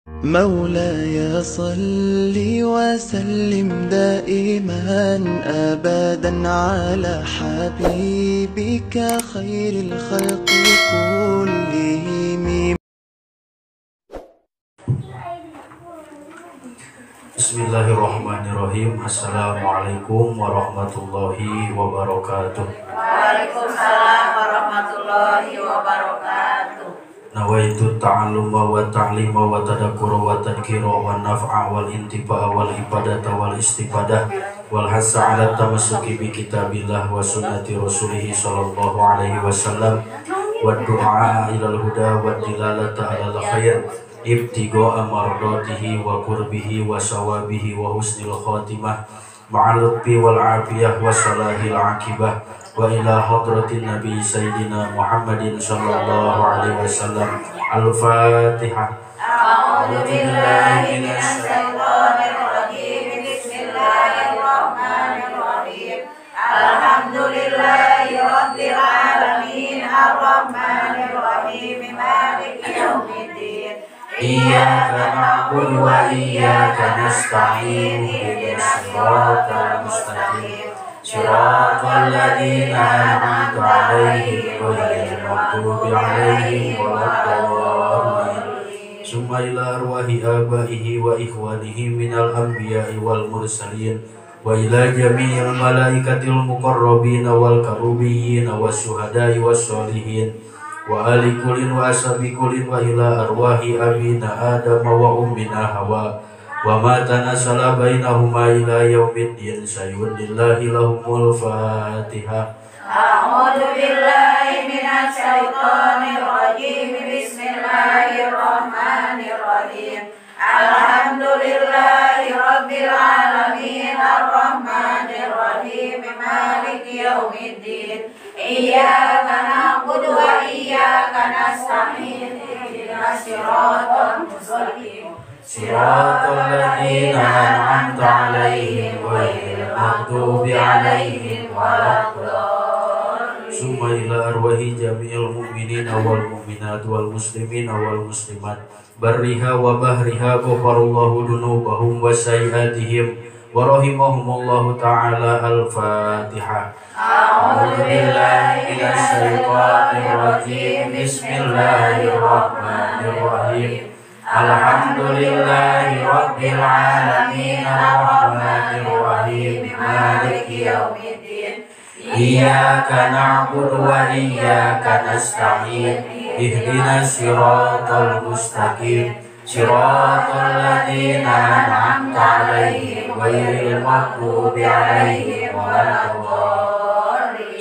مولاي صل وسلم دائما أبدا على حبيبك خير الخلق كلهم. Bismillahirrahmanirrahim. Assalamualaikum warahmatullahi wabarakatuh. Waalaikumsalam warahmatullahi wabarakatuh. Nawaitu ta'alluma wa ta'lima wa tadakkura wa tadhkira wa naf'a wal intifa'a wal ibadata wal istifadah wal hasa ala tamassuki bi kitabillah wa sunnati rasulih sallallahu alaihi wasallam wa du'a ilal huda wa dilalata alal khair ibtigha'a mardatihi wa qurbihi wa sawabihi wa husnil khatimah ma'al lutfi wal afiyah wa salahil akibah wa ila hadratin nabi sayyidina Muhammadin sallallahu alaihi wasallam. Al-Fatihah. A'udzu billahi minasy syaithanir rajim. Bismillahirrahmanirrahim. Alhamdulillahi rabbil alamin arrahmanir rahim maliki yaumiddin. Iyyaka na'budu wa iyyaka nasta'in ihdinas siratal mustaqim siratal ladzina an'amta 'alaihim ghairil maghdubi 'alaihim waladdallin. Summa ila arwahi abaihi wa ikhwanihi minal anbiya'i wal mursalin wa ila jami'il malaikatil muqarrabin wal karubiyyin wasyuhada'i wassolihin wa ali kulin wa ashabi kulin wa ila arwahi abina Adam wa ummina Hawa wa ma tanasala bainahuma ila yaumiddin. Sayyudillahi lahumul Fatihah. A'udzu billahi minasy syaithanir rajim. Bismillahirrahmanirrahim. Alhamdulillahi rabbil alamin arrahmanir rahim maliki yaumiddin. Iyyaka na'budu wa iyyaka nasta'in ihdinas siratal mustaqim siratal ladzina an'amta 'alaihim ghairil maghdubi 'alaihim waladdallin. Summa ila arwahi jami'il mu'minina wal mu'minat wal muslimina wal muslimat barriha wa bahriha ghafarallahu dunubahum wa sayyi'atihim wa rahimahumullahu ta'ala. Al-Fatihah. A'udzu billahi minasy syaithanir rajim. Bismillahirrahmanirrahim. Alhamdulillahi rabbil alamin arrahmanir rahim maliki yaumiddin. Iyyaka na'budu wa iyyaka nasta'in ihdinas siratal mustaqim siratal ladzina an'amta 'alaihim ghairil maghdubi 'alaihim waladdallin.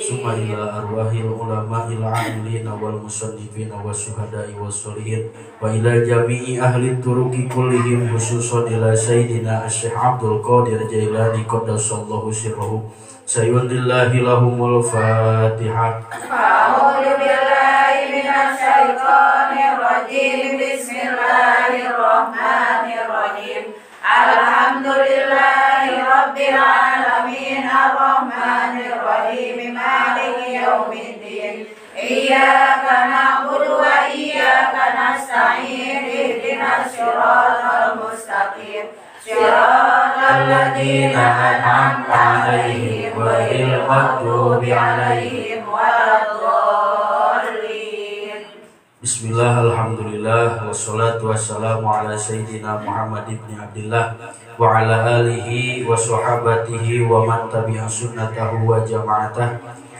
Summa ila arwahil ulama'il 'amilina wal musannifina wasyuhada'i wassolihin wa ila jami'i ahli turuqi kullihim khususan ila sayyidina Asy-Syaikh Abdul Qadir Jailani qaddasallahu sirruhu. Sayyudillahi lahumul Fatihah. A'udzu billahi minasy syaithanir rajim. Bismillahirrahmanirrahim. Alhamdulillahi rabbil alamin arrahmanir rahim maliki yaumiddin. Iyyaka na'budu wa iyyaka nasta'in ihdinas siratal mustaqim siratal ladzina an'amta 'alaihim ghairil maghdubi 'alaihim waladdallin. Bismillah, alhamdulillah, wassalatu wassalamu ala sayyidina Muhammad ibn Abdillah wa ala alihi wa sahabatihi wa man tabi'a sunnatahu wa jama'atah.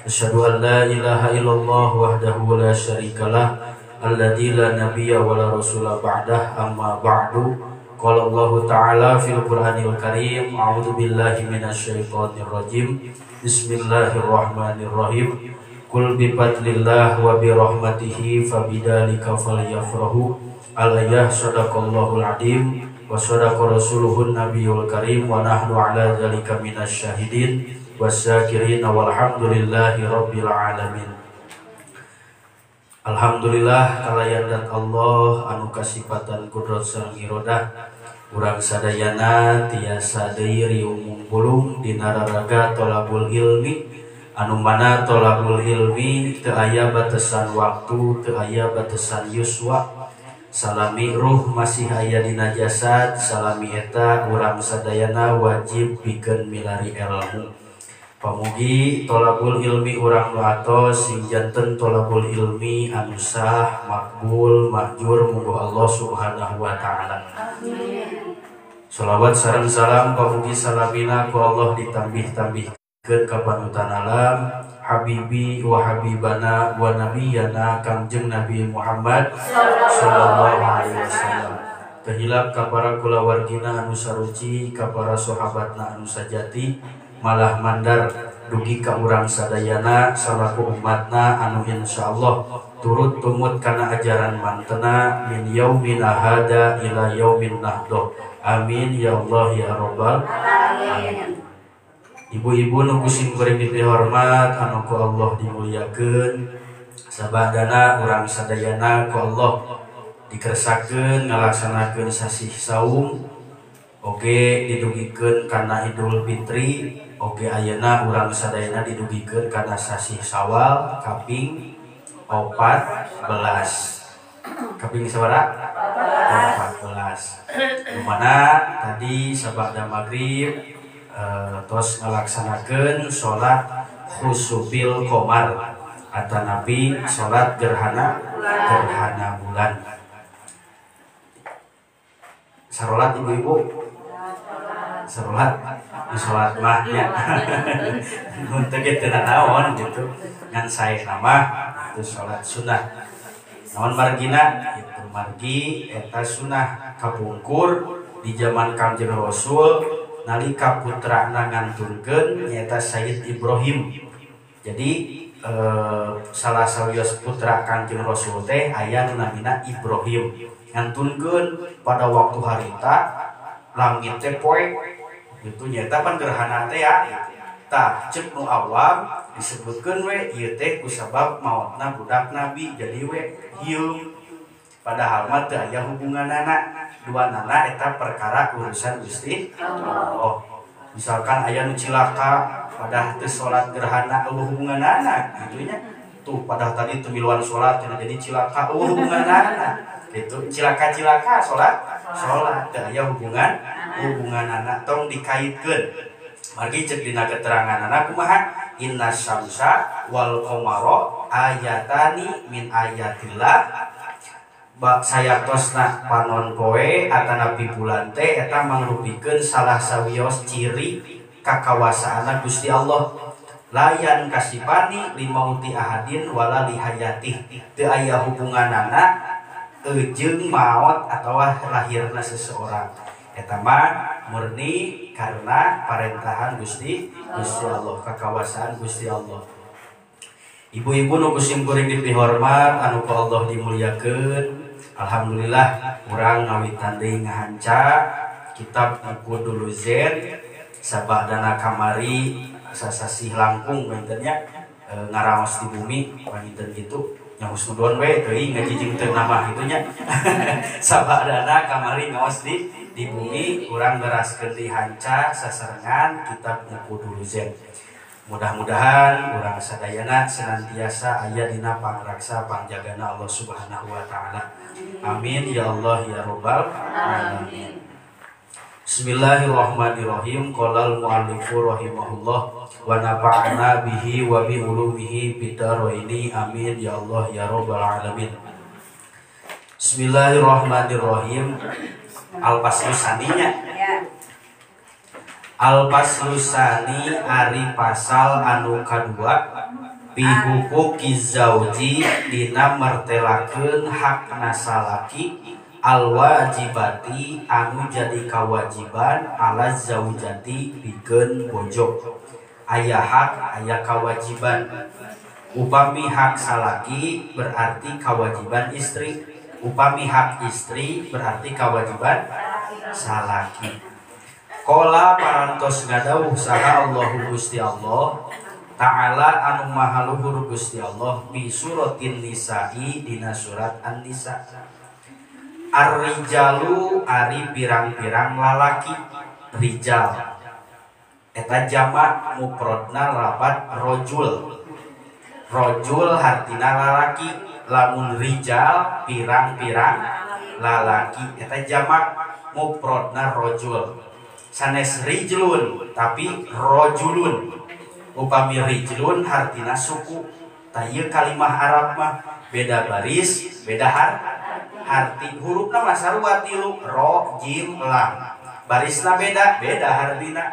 Asyhadu an la ilaha illallah wahdahu la syarikalah alladzi la nabiyya wa la rasula ba'dah, amma ba'du. Qala Allah ta'ala fil Qur'anil Karim, a'udzu billahi minasyaitonir rajim. Bismillahirrahmanirrahim. Qul bi fadlillah wa bi rahmatihi fabidzalika falyafrahu. Al-ayah. Sadaqallahul adzim wa sadaqa rasuluhun nabiyul karim wa nahnu ala dzalika minasyahidin wasyakirin walhamdulillahi rabbil alamin. Alhamdulillah kalayan dan Allah anu kasipatan kudrat sareng irodah urang sadayana tiasa deui riung pulung dina raraga tolabul ilmi anu mana tolabul ilmi teu aya batesan waktu, teu aya batesan yuswa. Salami ruh masih aya dina jasad, salami eta urang sadayana wajib pikeun milari ilmu. Pamugi tolabul ilmi urang nu atos sing janten tolabul ilmi anu sah, makbul, makjur mungguh Allah Subhanahu wa taala. Amin. Shalawat sareng salam pamugi salamina ku Allah ditambih-tambihkeun ka panutan alam habibi wa habibana wa nabiyana Kangjeng Nabi Muhammad sallallahu alaihi wasallam. Tehilap ka para kulawargina anu saruci, ka para sahabatna anu sajati, malah mandar dugi ka urang sadayana salaku umatna anu insyaallah turut tumut kana ajaran mantena min yaumina hada ila yaumin nahdo. Amin ya Allah ya rabbal alamin. Ibu-ibu nu ku simkuring dipihormat anu ku Allah dimuliakeun, sabadana urang sadayana ku Allah dikersakeun ngalaksanakeun sasih saum, oge didugikeun kana Idul Fitri, oge ayeuna urang sadayana didugikeun kana sasih Syawal kaping 14. Kaping sabaraha? 14. Dimana tadi sabada maghrib tos ngalaksanakeun salat khusufil qamar atanapi salat gerhana bulan. Sarolat ibu-ibu? Sarolat di salat mah nya. Mun teu kitu naon gitu. Ngan sae mah itu salat sunah. Naon margina? Itu margi eta sunah kapungkur di zaman Kangjeng Rasul nalika putrana ngantunkeun nyaeta Sayyid Ibrahim. Jadi salah sawios putra Kangjeng Rasul teh aya nu namina Ibrahim. Ngantunkeun pada waktu harita langit teh poek gitu nyaeta pan gerhana teh ya. Tah ceuk nu awam disebutkeun we ieu teh kusabab maotna budak nabi jadi we hieum. Padahal mah teu aya hubunganana dua nana eta perkara urusan Gusti Allah. Misalkan aya nu cilaka padahal teu salat gerhana eueuh hubunganana kitu nya. Tuh padahal tadi teu miluan salat jadi cilaka eueuh hubunganana. Gitu cilaka-cilaka salat salat teu aya hubunganana tong dikaitkeun. Margi ceuk dina keteranganana kumaha inna syamsa wal qamara ayatani min ayatillah. Bak sayatosna panon poe atanapi bulan teh eta mangrupikeun salah sawios ciri kakawasaanna Gusti Allah. Layan kasipani limauti ahadin wala lihayatih. Teu aya hubunganana jeung maot atawa lahirna seseorang. Eta mah murni karena parentahan Gusti Allah, kakawasaan Gusti Allah. Ibu-ibu nu ku simkuring dipihormat anu ku Allah dimuliakeun. Alhamdulillah urang ngawitan deui ngahanca kitab buku dulu Zen sabadana kamari sasasih langkung panginten nya ngaraos di bumi panginten kitu nya husnudon we teuing ngaji jeung teu nama kitu nya. Sabadana kamari ngaos di bumi urang neraskeun di hanca sasarengan kitab buku dulu Zen. Mudah-mudahan urang sadayana senantiasa aya dina pangraksa pangjagana Allah Subhanahu wa taala. Amin ya Allah ya rabbal alamin. Bismillahirrahmanirrahim. Qala al-muallifu rahimahullah wa nafa'ana bihi wa bi ulumihi bidaraini. Amin ya Allah ya rabbal alamin. Bismillahirrahmanirrahim. Al-faslu saninya. Al-faslu sani ari pasal anu kadua fi huquqi zauji dina mertelakeun hakna salaki al-wajibati anu jadi kawajiban ala zaujati pikeun bojo. Aya hak aya kawajiban. Upami hak salaki berarti kewajiban istri, upami hak istri berarti kewajiban salaki. Kola parantos ngadawuh saha Allahu Gusti Allah Ta'ala anu maha luhur Gusti Allah bi suratin nisa'i dina surat An-Nisa. Ar-rijalu ari pirang-pirang lalaki rijal eta jamak mufradna lapat rojul. Rojul hartina lalaki, lamun rijal pirang-pirang Lalaki eta jamak mufradna rajul. Sanes rijlun tapi rajulun. Upami rijlun hartina suku. Tah ieu kalimah Arab mah beda baris, beda harti. Hurufna mah sarua tilu, ro, jim, lam. Barisna beda, beda hartina.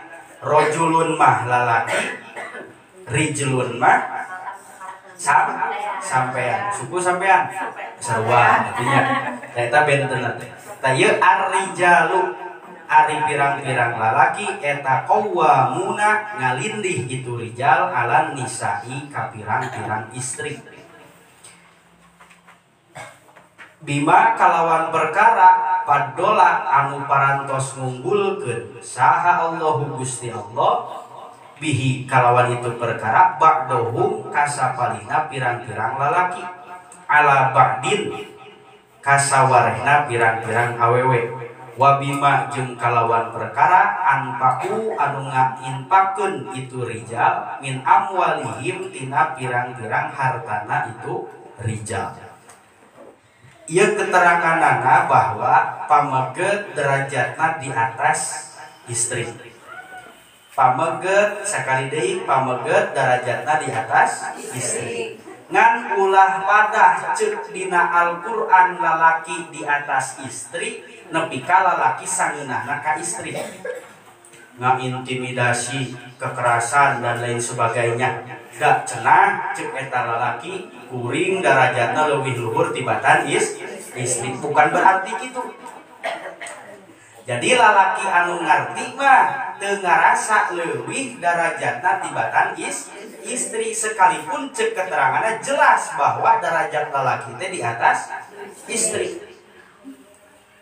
Rajulun mah lalaki, rijlun mah sampean, suku sampean sarua artinya. Tah eta benten teh. Tah ieu ar-rijalu ari pirang-pirang lalaki eta qawwamuna ngalindih itu rijal alan nisa'i ka pirang-pirang istri. Bima kalawan perkara padola anu parantos ngunggulkeun saha Allahu Gusti Allah bihi kalawan itu perkara ba'dohum kasapalina pirang-pirang lalaki ala ba'din kasawarehna pirang-pirang awewe wabima jeung kalawan perkara anpaku anu ngainpakeun itu rijal min amwalihim tina pirang-pirang hartana itu rijal. Ieu keteranganana bahwa pameget derajatna di atas istri. Pameget sakali deui pameget derajatna di atas istri. Ngan ulah padah ceuk dina Al-Qur'an lalaki di atas istri nepi ka lalaki sangeunahna ka istri. Ngaintimidasi, kekerasan dan lain sebagainya. Da cenah ceuk eta lalaki kuring darajatna leuwih luhur tibatan istri. Bukan berarti kitu. Jadi lalaki anu ngarti mah teu ngarasa leuwih darajatna tibatan istri sekalipun cek keteranganna jelas bahwa darajat lalaki teh di atas istri.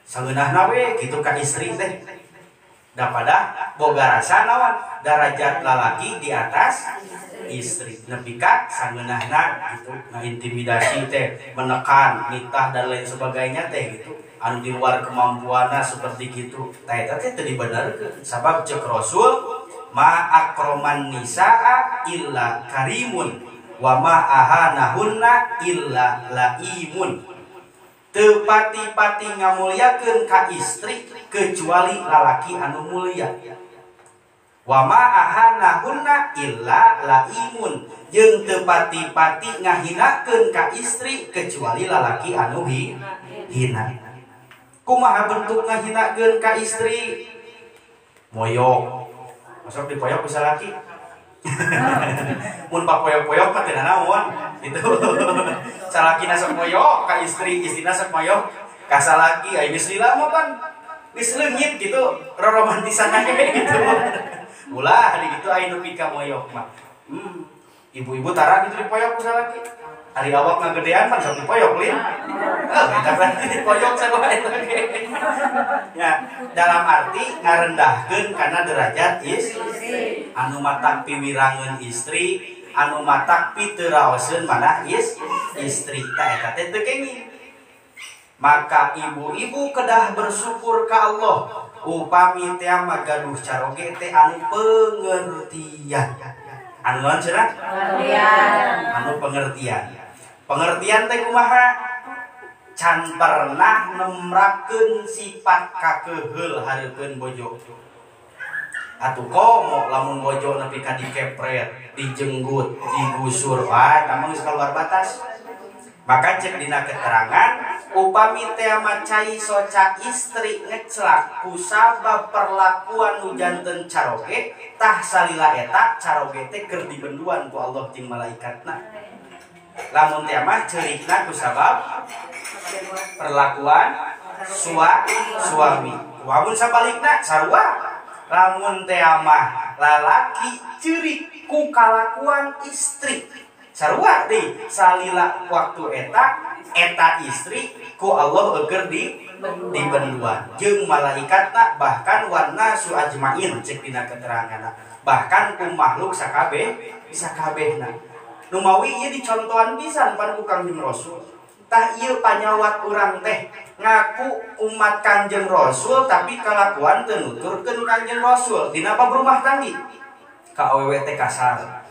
Sangeunahna we kitu ka istri teh. Da pada boga rasa naon darajat lalaki di atas istri nepi ka sangeunahna gitu ngaintimidasi teh menekan nitah dan lain sebagainya teh gitu anu di luar kemampuanna seperti gitu tah eta teh teu dibenerkeun sabab ceuk Rasul ma akroman nisaa illa karimun wa ma ahanahunna illa laimun. Teu pati-pati ngamuliakeun ka istri kecuali lalaki anu mulia. Wa ma ahanahunna illa laimun jeung teu pati-pati ngahinakeun ka istri kecuali lalaki anu hina. Kumaha bentuk ngahinakeun ka istri? Moyok. Masuk dipoyok bisa laki. Mun papoyok-poyok mah teu nanaon gitu. Salakina sok moyok ka istri, istrina sok moyok ka salaki. Ai geus lila mah pan geus leungit gitu, roromantisan kayak gitu. Ulah di gitu ai nu pika moyok mah. Ibu-ibu tara gitu dipoyok ku salaki. Ari awak ngagedean pan sok dipoyok lin. Eta berarti dipoyok sarua eta ge. Ya, dalam arti ngarendahkeun kana derajat istri. Anu matak piwirangeun istri, anu matak piteraoseun manah istri ta eta teh teu kenging. Maka ibu-ibu kedah bersyukur ka Allah upami teh mah gaduh caroge teh anu pengertian. Anu naon cenah? Pengertian. Anu pengertian. Pengertian teh kumaha? Can pernah nemrakeun sifat kakeheul hareupeun bojo. Atuh komo lamun bojo nepi ka dikepret, dijenggut, digusur, wah eta mah geus kaluar batas. Maka cek dina keterangan upami teh mah cai soca istri ngeclak kusabab perlakuan nu janten caroge tah salila eta caroge teh keur dibenduan ku Allah jeung malaikatna. Lamun teh mah ceurikna kusabab perlakuan suami. Lamun sabalikna sarua. Lamun teh mah lalaki ceurik ku kalakuan istri. Sarua deui salila waktu eta eta istri ku Allah eueur di dibenduan jeung malaikatna bahkan warna su ajmain cek dina keteranganna bahkan ku makhluk sakabeh sakabehna. Numawi ieu dicontohan pisan pan ku Kangjeng Rasul. Tah ieu panyawat urang teh ngaku umat Kangjeng Rasul tapi kalakuan teu nuturkeun Kangjeng Rasul dina bab rumah tanggi. Ka awewe teh kasar.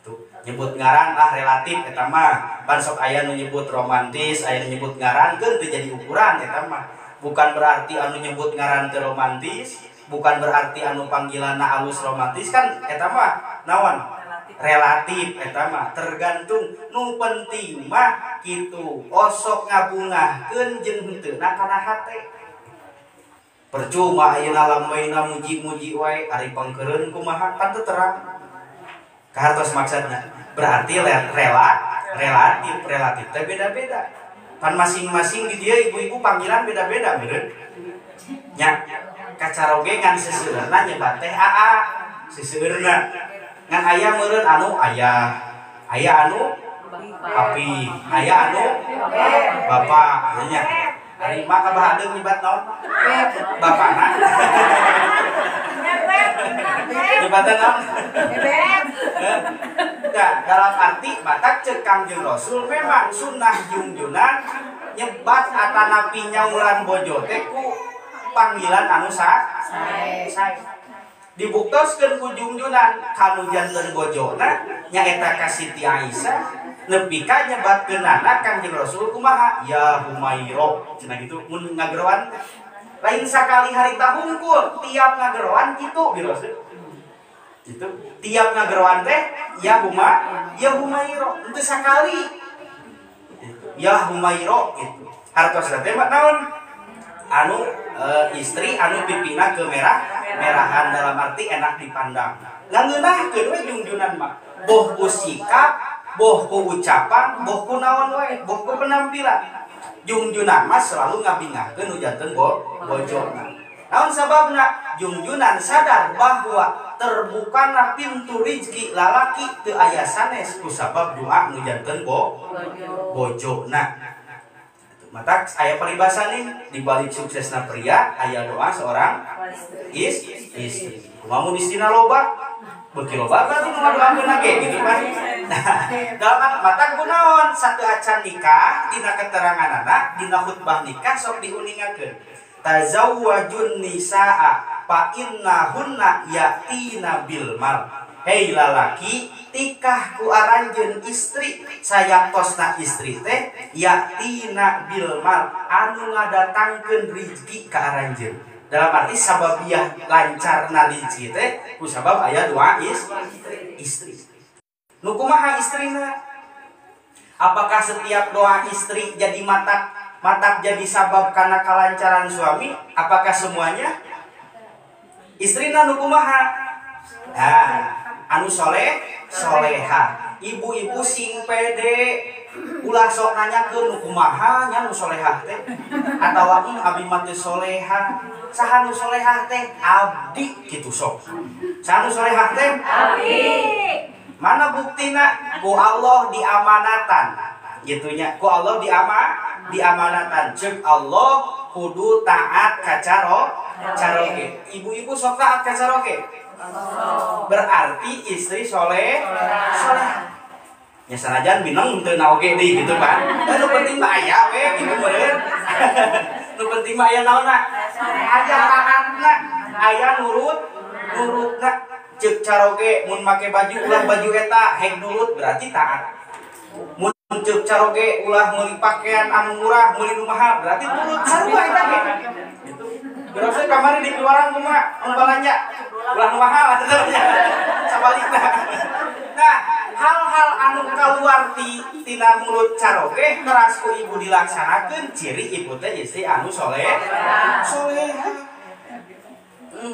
Tuh. Nyebut ngaran ah relatif eta mah. Pan sok aya nu nyebut romantis, aya nu nyebut ngaran keun teu jadi ukuran eta mah. Bukan berarti anu nyebut ngaran teu romantis, bukan berarti anu panggilanna alus romantis kan eta mah naon? Relatif eta mah tergantung. Nu penting mah kitu osok ngabungahkeun jeung henteu na kana hate. Percuma ayeuna lamaina muji-muji wae ari pangkeureun kumaha kan teu terang. Kahartos maksudna. Berarti relatif, relatif teh beda-beda. Pan masing-masing di dia ibu-ibu panggilan beda-beda meureun. Nya kacaroge ngan seseueurna nyebat teh aa seseueurna. Ngan aya meureun anu ayah, aya anu papi, aya anu bapak nya. Ari mah ka bahadeung nyebat naon? Bapana. Nyebatan naon? Nah, dalam arti batak cek Kangjeng Rasul memang sunnah jungjunan nyebat atanapi nyauran bojo teh ku panggilan anu sae. Dibuktoskeun ku jungjunan kanu janten bojona nyaeta ka Siti Aisyah nepi ka nyebatkeunana Kangjeng Rasul kumaha ya Humairo cenah kitu mun ngageroan lain sakali harita hungkul tiap ngageroan kitu biros gitu tiap ngageroan teh ya ya Humairo henteu sakali ya Humairo gitu hartosna teh mah naon anu istri anu pipina ke merah-merahan dalam arti enak dipandang ngeunahkeun we jungjunan mah boh ku sikap boh ku ucapan, boh ku naon wae, boh ku penampilan. Jungjunan mah selalu ngabingahkeun nu janten bojona. Naon sababna? Jungjunan sadar bahwa terbukana pintu rizki lalaki teu aya sanes ku sabab doa nu janten bojona. Mata aya paribasa nih di balik suksesna pria aya doa seorang istri. Kumaha mun istrina loba? Beuki loba berarti nu ngadoakeun ge gitu kan. Nah, dalam mata kunaon satu acan nikah dina keteranganana dina khutbah nikah sok diuningakeun. Tazawwajun nisaa fa innahunna ya'tina bil mal. Hei lalaki tikah ku aranjeun istri sayaktosna istri teh ya'tina bil mal anu ngadatangkeun rezeki ka aranjeun. Dalam arti sababiah lancarna rezeki teh ku sabab aya doa istri. Nu kumaha istrina? Apakah setiap doa istri jadi matak jadi sabab karena kelancaran suami? Apakah semuanya? Istrina nu kumaha? Nah, anu soleh, soleha. Ibu-ibu sing pede ulah sok nanyakeun nu kumaha nya nu solehah teh atawa abi mah teu soleha. Saha nu solehah teh? Abdi kitu sok. Saha nu solehah teh? Abdi. Mana buktina? Ku Allah diamanatan. Gitunya. Ku Allah diamanatan. Cek Allah kudu taat ka caroge. Ibu-ibu sok taat ka caroge. Berarti istri soleh soleh. Ya sanajan bineng teu naoge deui gitu kan. Nu penting mah aya we gitu meureun. Nu penting mah aya naonna? Aya taatna, aya nurutna. Cek caroge mun make baju ulah baju eta hek nurut berarti taat. Mun cek caroge ulah meuli pakaian anu murah meuli nu mahal berarti nurut sarua eta ge. Gitu. Berarti kamari di keluaran kumaha mun balanja ulah nu mahal atuh sabalikna. Nah, hal-hal anu kaluar tina mulut caroge keras ku ibu dilaksanakeun ciri ibu teh istri anu soleh soleha.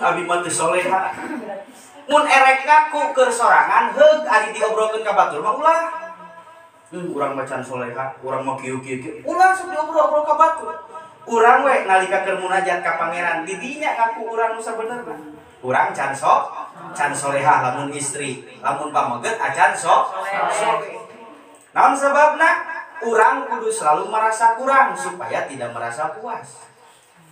Abi mah teu soleha. Mun erek ngaku keur sorangan heug ari diobrolkeun ka batur mah ulah. Urang mah can soleha, urang mah kieu kieu kieu. Ulah sok diobrol-obrol ka batur. Urang we nalika keur munajat ka pangeran di dinya ngaku urang nu sabenerna. Urang can can soleha lamun istri, lamun pameget acan soleh. Naon sababna? Urang kudu selalu merasa kurang supaya tidak merasa puas.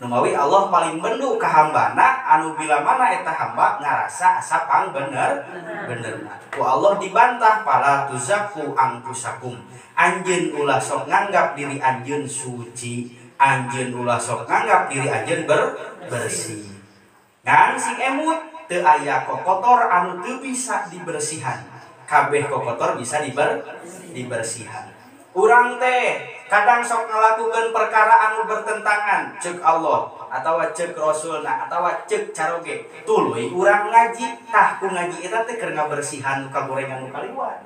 Numawi Allah paling bendu ka hambana anu bila mana eta hamba ngarasa asa pang bener benerna. Ku Allah dibantah pala tuzaku angkusakum. Anjeun ulah sok nganggap diri anjeun suci, anjeun ulah sok nganggap diri anjeun bersih. Ngan sing emut teu aya kokotor anu teu bisa dibersihan. Kabeh kokotor bisa dibersihan. Urang teh kadang sok ngalakukeun perkara anu bertentangan cek Allah atawa cek Rasulna atawa cek caroge. Tuluy urang ngaji, tah ku ngaji eta teh keur ngabersihan nu kagorengan nu kaliwat.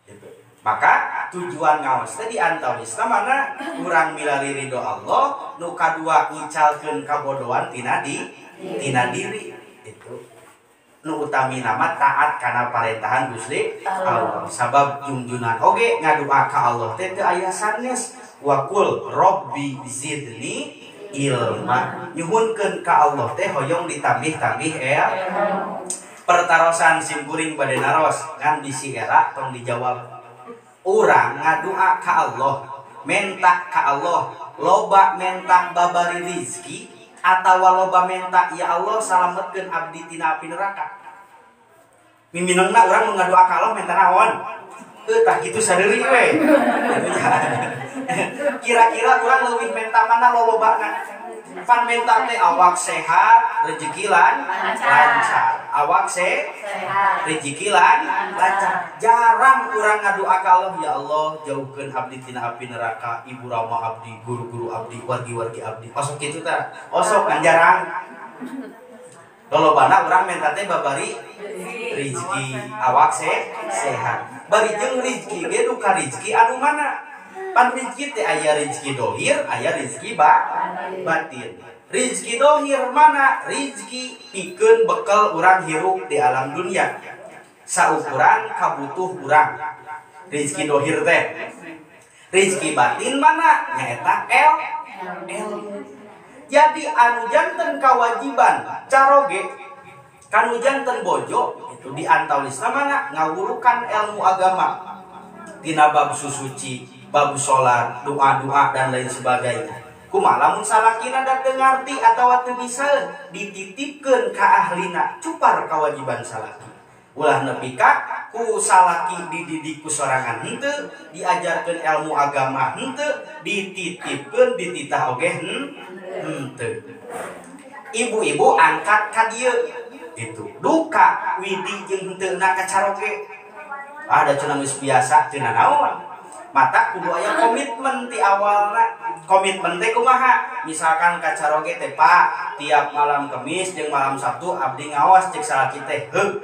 Gitu. Maka tujuan ngaos teh diantawisna mana urang milari ridho Allah, nu kadua ngicalkeun kabodohan tina diri. Itu. Nu utami nama taat kana parentahan Gusti Allah. Sabab junjunan oge ngadua ka Allah teh teu aya sanes. Wa qul rabbi zidni ilma. Nyuhunkeun ka Allah teh hoyong ditambih-tambih ilmu. Pertarosan simkuring bade naros ngan bisi era tong dijawab. Urang ngadua ka Allah, menta ka Allah, loba menta babari rizki atawa loba menta ya Allah salametkeun abdi tina api neraka. Miminangna urang nu ngadua ka Allah menta naon? Heuh tah kitu sareuri we. Kira-kira urang leuwih menta mana lolobana? Pan menta teh awak sehat, rezeki lancar. Awak sehat, rezeki lancar. Jarang urang ngadua ka Allah, ya Allah jauhkeun abdi tina api neraka, ibu rama abdi, guru-guru abdi, wargi-wargi abdi. Osok kitu tah. Osok kan jarang. Lolobana urang menta teh babari rezeki, awak sehat. Bari jeung rezeki ge duka rezeki anu mana? Pan rezeki teh aya rezeki dohir, aya rezeki batin. Rezeki dohir mana? Rezeki pikeun bekel urang hirup di alam dunia. Saukuran kabutuh urang. Rezeki dohir teh. Rezeki batin mana? Nyaeta ilmu. Jadi anu janten kawajiban caroge kanu janten bojo itu diantalisna mana? Ngawurukan ilmu agama. Tina bab susuci, bab sholat, doa-doa dan lain sebagainya. Kumaha lamun salakina da teu ngarti atawa teu bisa dititipkeun ka ahlina, cupar kawajiban salaki. Ulah nepi ka ku salaki dididik ku sorangan henteu, diajarkeun ilmu agama henteu, dititipkeun dititah oge henteu. Ibu-ibu angkat ka dieu itu. Duka widi jeung henteuna ka caroge. Ada cenah geus biasa cenah naon. Mata kudu aya komitmen ti awalna. Komitmen teh kumaha? Misalkan ka caroge teh Pak, tiap malam Kamis jeung malam Sabtu abdi ngaos cek salaki teh. Heuh.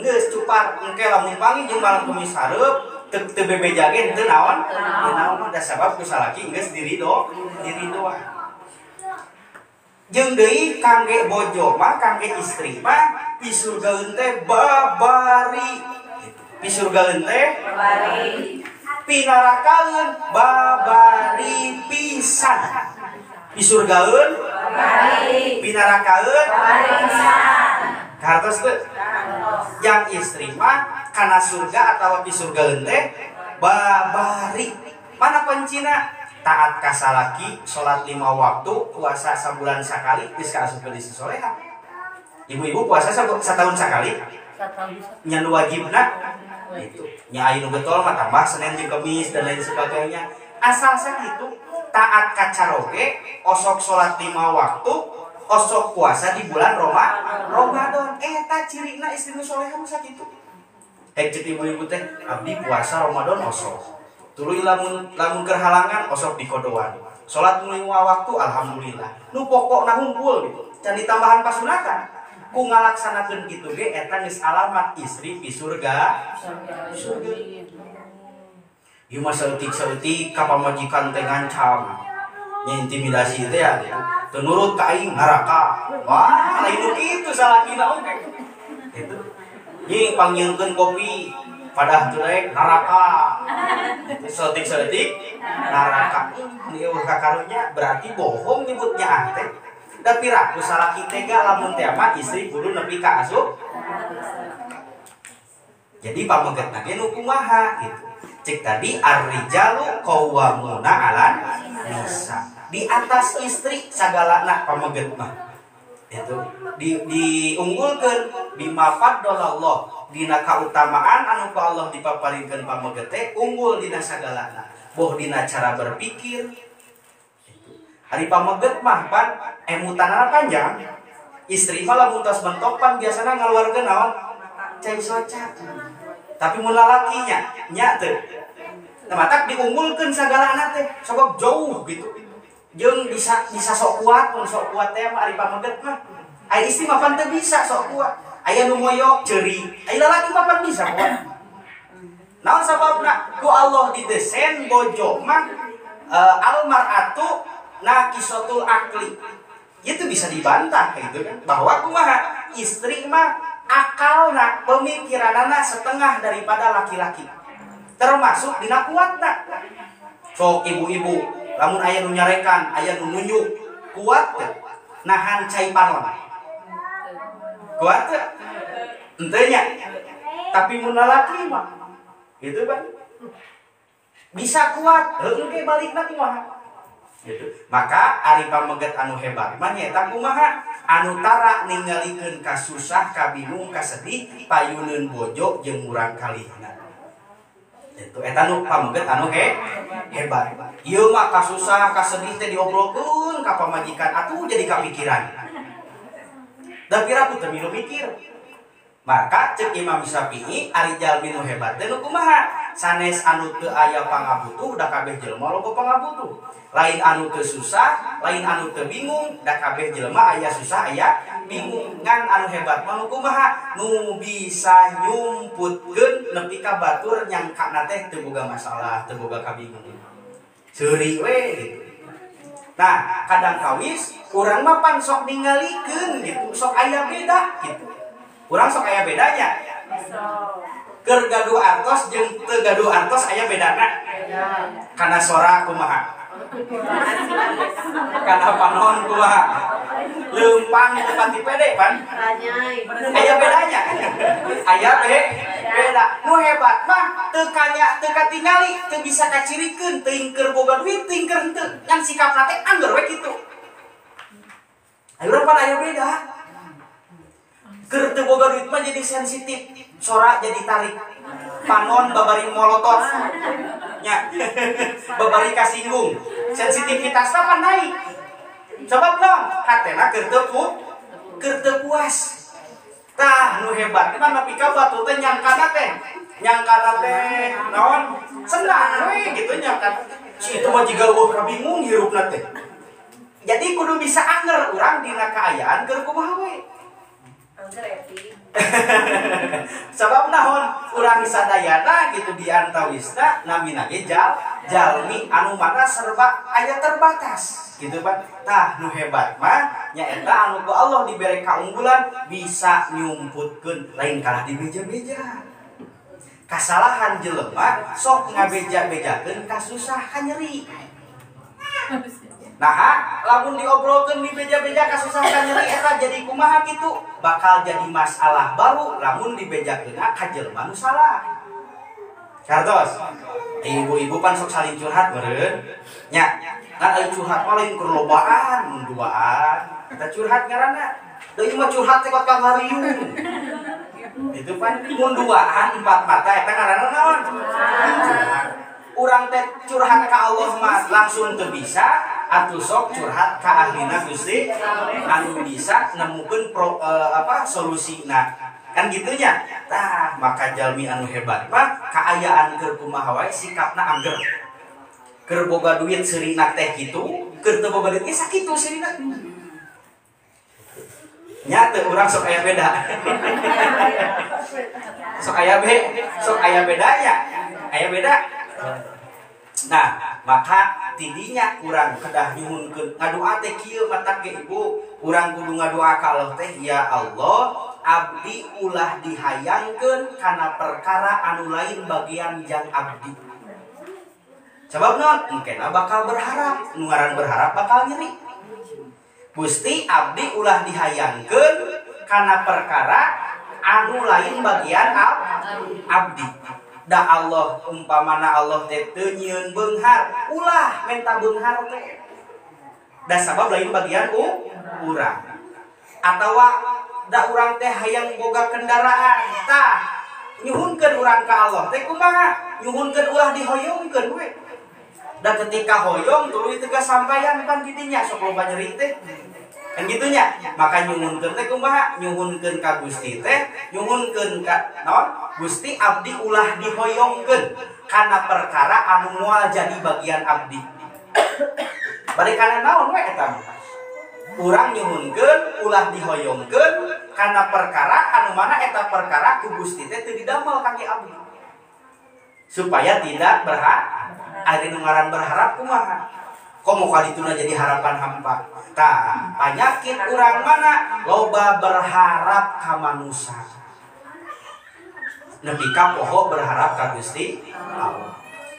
Geus cupar engke lamun panggih jeung malam Kamis hareup teu teu bebeja ge teu naon? Teu naon da sabab ku salaki geus dirido, diridoan. Jeung deui kangge bojo mah, kangge istri mah pisurgaeun teh babari. Pisurgaeun teh babari. Pinarakaeun babari pisan. Pisurgaeun babari, pinarakaeun babari pisan. Kartos teu? Yang istri mah kana surga atawa pisurgaeun teh babari. Mana kuncina? Taat ka salaki, salat 5 waktu, puasa sabulan sakali, geus kaasup ka istri soleha. Ibu-ibu puasa setahun sakali? Nya nu wajibna itu. Nya aya nu getol mah tambah Senin jeung Kamis dan lain sebagainya. Asal sakitu taat ka caroge, osok salat 5 waktu, osok puasa di bulan Ramadan. Eta cirina istri nu soleha mah sakitu. Hek ceuk ibu-ibu teh, abdi puasa Ramadan osok. Tuluy lamun keur halangan osok dikodoan. Salat 5 waktu alhamdulillah. Nu pokokna hungkul gitu. Can ditambahan pasunatan. Ku ngalaksanakeun kitu ge eta geus alamat istri pi surga. Surga. Ieu mah saeutik-saeutik ka pamajikan teh ngancam. Nya intimidasi teh ya. Teu nurut ka aing neraka. Wah, lain nu kitu salakina oge. Gitu. Nyi pangnyieunkeun kopi padah teu daek neraka. Saeutik-saeutik neraka. Ieu kakarunya berarti bohong nyebutnya teh. Da piraku salaki tega lamun teh mah istri kudu nepi ka asup. Jadi pamegetna ge nu kumaha gitu. Cek tadi ar-rijalu qawwamuna 'alan nisa. Di atas istri sagalana pameget mah. Itu diunggulkeun bima faddalallah dina kautamaan anu ku Allah dipaparinkeun pameget teh unggul dina sagalana. Boh dina cara berpikir. Hari pameget mah pan emutanana panjang. Istri mah lamun tos mentok pan biasana ngaluarkeun naon? Cai soca. Tapi mun lalakinya nya teu. Nah, matak diunggulkeun sagalana teh sabab jauh gitu. Jeung bisa bisa sok kuat, mun sok kuat teh mah ari pameget mah. Ai istri mah pan teu bisa sok kuat. Aya nu moyok ceuri. Ai lalaki mah pan bisa kuat. Naon sababna? Ku Allah didesain bojo mah almar'atu naqisatul akli. Itu bisa dibantah gitu kan, bahwa kumaha istri mah akalna pemikiranana setengah daripada laki-laki, termasuk dina kuatna. Sok ibu-ibu lamun aya nu nyarekan, aya nu nunjuk, kuat teu nahan cai panon? Kuat teu? Henteu nya. Tapi mun lalaki mah gitu kan bisa kuat, heuh engke balikna kumaha? Gitu. Maka ari pameget anu hebat mah nyaeta kumaha anu tara ningalikeun kasusah, kabingung, kasedih payuneun bojo jeung murang kalihna. Itu eta nu pameget anu hebat. Ieu mah kasusah, kasedih teh diobrolkeun ka pamajikan atuh jadi kapikiran. Da piraku teu milu mikir. Maka cek Imam Syafi'i ari jalmi nu hebat teh nu kumaha? Sanes anu teu aya pangabutuh da kabeh jelema loba pangabutuh. Lain anu teu susah, lain anu teu bingung, da kabeh jelema aya susah aya bingung. Ngan anu hebat mah nu kumaha? Nu bisa nyumputkeun nepi ka batur nyangkana teh teu boga masalah, teu boga kabingung. Seuri we gitu. Nah, kadang kawis urang mah pan sok ningalikeun gitu, sok aya beda gitu. Urang sok aya bedanya. Keur gaduh artos jeung teu gaduh artos aya bedana. Kana sora kumaha? Kana panon kumaha? Leumpang teu pati pede pan. Aya bedanya. Aya beda. Nu hebat mah teu kanya teu katingali, teu bisa kacirikeun, teuing keur boga duit, teuing keur henteu. Ngan sikapna teh angger we kitu. Ayo urang pan aya beda. Keur teu boga duit mah jadi sensitif, sora jadi tarik, panon babari molotot, nya babari kasinggung, sensitivitasna pan naik. Sebab naon? Hatena keur teu puas. Tah nu hebat mah nepi ka batur teh nyangkana teh naon? Senang we gitu nyangkana. Si itu mah jiga eueuh kabingung hirupna teh. Jadi kudu bisa anger urang dina kaayaan keur kumaha we. Sebab naon urang sadayana gitu diantawisna namina ge jalmi anu mana serba aya terbatas gitu pan. Tah nu hebat mah nyaeta anu ku Allah dibere kaunggulan bisa nyumputkeun lain kalah dibeja-beja. Kasalahan jelema sok ngabeja-bejakeun kasusah kanyeri. Nah, lamun diobrolkeun di beja-beja kasusah kanyeri eta jadi kumaha kitu? Bakal jadi masalah baru lamun dibejakeun ka jelema nu salah. Kartos. Ibu-ibu pan sok saling curhat meureun. Nya, ngan ari curhat mah lain keur lobaan, mun duaan. Eta curhat ngaranna. Deui mah curhat teh kot ka ngariung. Itu pan mun duaan empat mata eta ngaranna naon? Curhat. Urang teh curhat ka Allah mah langsung teu bisa, atuh sok curhat ka ahlina Gusti anu bisa nemukeun solusina. Kan gitunya. Tah, maka jalmi anu hebat mah kaayaan keur kumaha wae sikapna angger. Keur boga duit seurina teh kitu, keur teu boga duit ge sakitu seurina. Nya teu urang sok aya beda. Sok aya sok aya bedanya. Aya beda. Nah, maka tidinya urang kedah nyuhunkeun ngadoa teh kieu matak ge ibu, urang kudu ngadoa ka Allah teh, ya Allah, abdi ulah dihayangkeun kana perkara anu lain bagian jang abdi. Sebab naon? Engkena bakal berharap, nu ngaran berharap bakal nyeri. Gusti abdi ulah dihayangkeun kana perkara anu lain bagian abdi. Da Allah umpamana Allah teh teu nyieun beunghar, ulah menta beunghar teh. Da sabab lain bagian urang. Atawa da urang teh hayang boga kendaraan, tah nyuhunkeun urang ka Allah teh kumaha? Nyuhunkeun ulah dihoyongkeun we. Da ketika hoyong tuluy teu kasampaian pan di dinya sok loba nyeri teh. Kan gitunya. Maka nyuhunkeun teh kumaha? Nyuhunkeun ka Gusti teh, nyuhunkeun ka naon? Gusti abdi ulah dihoyongkeun kana perkara anu moal jadi bagian abdi. Bari kana naon we eta mah? Urang nyuhunkeun ulah dihoyongkeun kana perkara anu mana eta perkara ku Gusti teh teu didamel kangge abdi. Supaya tidak berharap. Ari nu ngaran berharap kumaha? Komo kalituna jadi harapan hampa. Tah, panyakit urang mana loba berharap ka manusa. Nepi ka poho berharap ka Gusti Allah.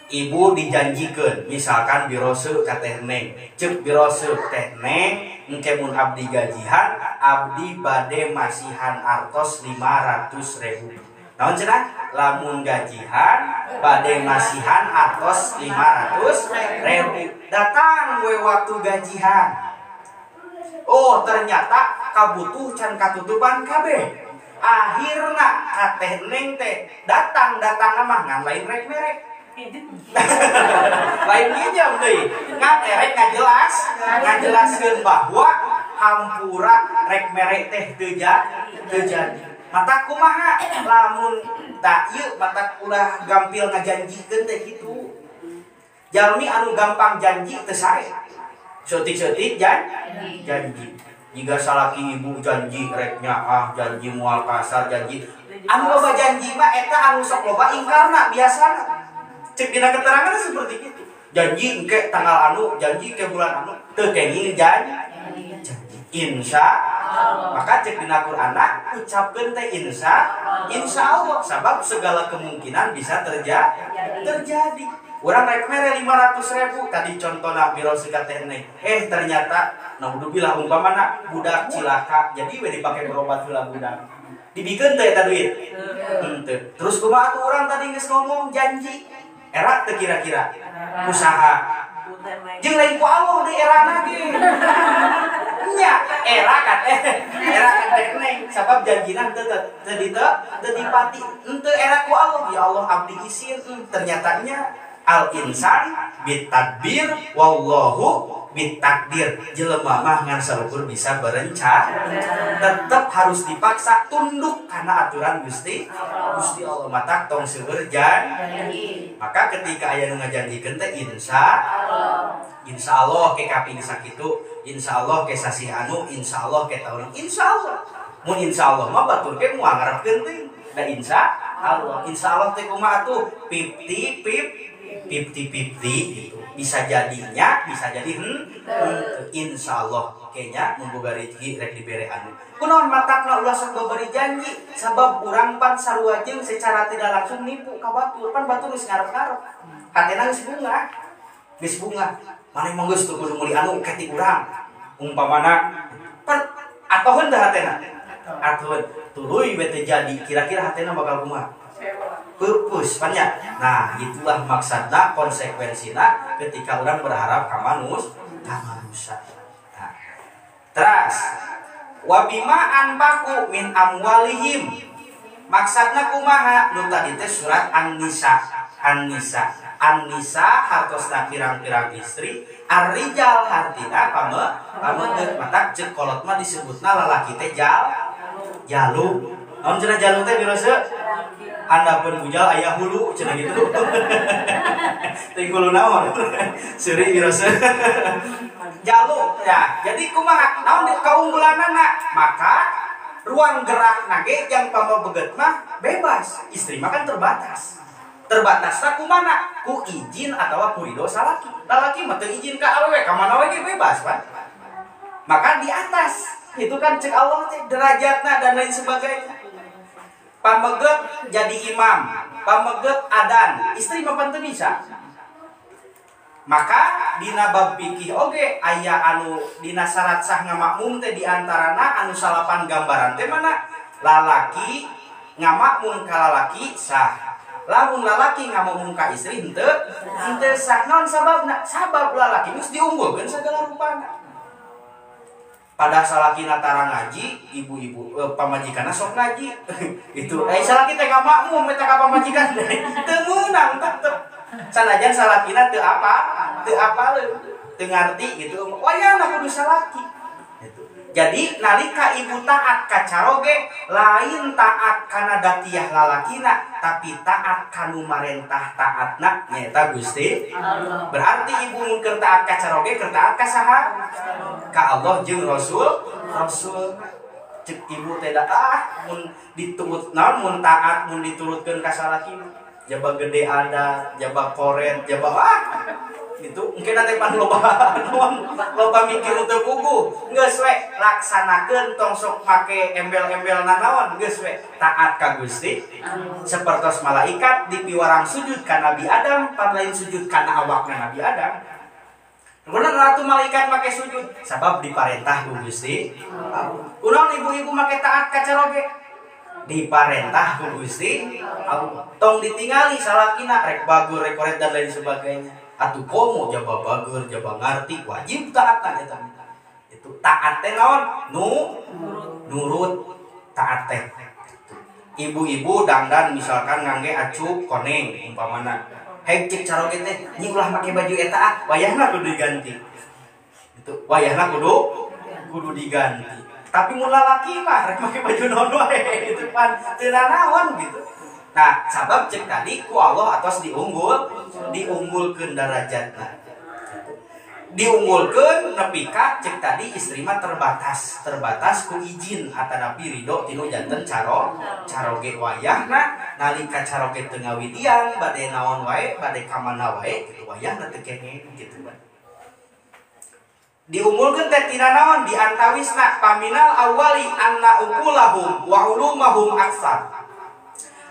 Ibu dijanjikeun, misalkan birose ka Teh Neng, ceuk birose Teh Neng, engke mun abdi gajihan, abdi bade masihan artos 500.000. Naon cenah? Lamun gajihan bade masihan artos 500.000. Datang we waktu gajihan. Oh, ternyata kabutuh can katutupan kabeh. Akhirna ka Teh Neng teh datang-datang mah ngan lain rek merek. Lain nginjem deui. Ngan erek ngajelaskeun bahwa hampura rek merek teh teu jadi. Mata kumaha lamun tak ieu mata ulah gampil ngajanjikeun teh kitu. Jalmi anu gampang janji teu sae. Seutik-seutik janji. Jika salaki ibu janji rek nyaah, janji moal kasar, janji. Anu loba janji mah eta anu sok loba ingkarna biasana. Cek dina keterangan seperti itu. Janji engke tanggal anu, janji ke bulan anu, teu kenging janji. Insya Allah. Maka cek dina Qur'anna ucapkeun teh insya Allah sabab segala kemungkinan bisa terjadi. Urang rek mere 500.000 tadi contohna biro ka Teh Neng. Ternyata naudzubillah umpamana budak cilaka jadi we dipake berobat heula budak. Dibikeun teh eta duit. Henteu. Terus kumaha atuh urang tadi geus ngomong janji. Era teu kira-kira usaha. Jeung lain ku Allah di erana ge. Nya era kan Teh Neng sabab janjina teu teu dipati. Henteu era ku Allah, ya Allah abdi isin ternyata nya al insan bitadbir wallahu bitakdir. Jelema mah ngan salukur bisa berencana, tetap harus dipaksa tunduk karena aturan Gusti Allah. Matak tong seueur janji. Maka ketika aya nu ngajanjikeun teh insya Allah ke kaping sakitu, insya Allah ke sasih anu, insya Allah ke taun, insya Allah. Mun insya Allah mah batur ge moal ngarepkeun teuing. Da insya Allah, insya Allah teh kumaha atuh? 50-50 gitu. Bisa jadinya, bisa jadi insya Allah kayaknya memboga rezeki rek dibere anu. Kunaon matakna ulah sok babari janji sabab urang pan sarua jeung secara tidak langsung nipu ka batur, pan batur geus ngarep-ngarep. Hatena geus bunga. Geus bunga. Maneh mah geus teu kudu meuli anu ke ti urang. Umpamana pan atoheun teh hatena. Atoheun. Tuluy we teu jadi, kira-kira hatena bakal kumaha? Purpose banyak. Nah, itulah maksudna konsekuensina ketika orang berharap ka manusia. Nah. Terus wabima anfaqu min amwalihim. Maksudna kumaha? Nu tadi teh surat An-Nisa. An-Nisa. An-Nisa hartosna pirang-pirang istri, ar-rijal hartina pameget. Matak ceuk kolot mah disebutna lalaki teh jalu. Naon cenah jalu teh birose? Anda pun bujal ayah hulu cenah gitu. Teuing hulu naon? Seuri birose. Jalu ya. Jadi kumaha? Naon kaunggulanana? Maka ruang gerak nage yang pamebeget mah bebas. Istri mah kan terbatas. Terbatas ku mana? Ku izin atawa ku ridho salaki. Lalaki mah teu izin ka awewe, ka mana we ge bebas, Pak. Maka di atas itu kan cek Allah teh derajatna dan lain sebagainya. Pameget jadi imam, pameget adan, istri mah pan teu bisa. Maka dina bab fikih oge aya anu dina syarat sah ngamakmum teh diantarana anu salapan gambaran teh mana? Lalaki ngamakmum ka lalaki sah. Lamun lalaki ngamakmum ka istri henteu henteu sah. Naon sababna? Sabab lalaki geus diunggulkeun sagala rupana. Pada salakina tara ngaji, ibu-ibu pamajikanna sok ngaji. Itu salaki teh ngamakmum eta ka pamajikan teu meunang tetep. Sanajan salakina teu apa, teu apaleun, teu ngarti gitu. Wayahna kudu salaki. Gitu. Jadi nalika ibu taat ka caroge lain taat kana datiah lalakina tapi taat kanu marentah taatna nyaeta Gusti Allah. Berarti ibu mun keur taat ka caroge keur taat ka saha? Ka Allah jeung Rasul. Rasul cek ibu teh ah mun diturut naon mun taat mun diturutkeun ka salakina jaba gede adat, jaba koret, jaba ah gitu mungkin nanti pan loba loba mikir teu puguh geus we laksanakeun tong sok make embel-embel nanaon geus we taat ka Gusti. Sapertos malaikat dipiwarang sujud ka Nabi Adam pan lain sujud kana awakna Nabi Adam. Kunaon ratu malaikat make sujud sabab diparentah ku Gusti. Kunaon ibu-ibu make taat ka caroge diparentah ku Gusti Allah. Tong ditingali salakina rek bagur rek koret dan lain sebagainya. Atuh komo jaba bager jaba ngarti wajib taat eta. Itu taat teh naon? Nurut taat teh. Ibu-ibu dangdan misalkan ngangge acuk koneng umpamana. Hek cek caroge teh nyi ulah make baju eta ah, wayahna kudu diganti. Itu wayahna kudu diganti. Tapi mun lalaki mah rek make baju naon wae itu pan teu nanaon gitu. Nah, sabab cek tadi ku Allah atos diunggulkeun darajatna. Diunggulkeun nepi ka cek tadi istri mah terbatas ku izin atanapi ridho tinu janten caroge wayahna nalika caroge teu ngawidian bade naon wae bade ka mana wae kitu wayahna teu kenging kitu bae. Diunggulkeun teh tina naon di antawisna paminal awali anna uqulahum wa ulumahum aksar.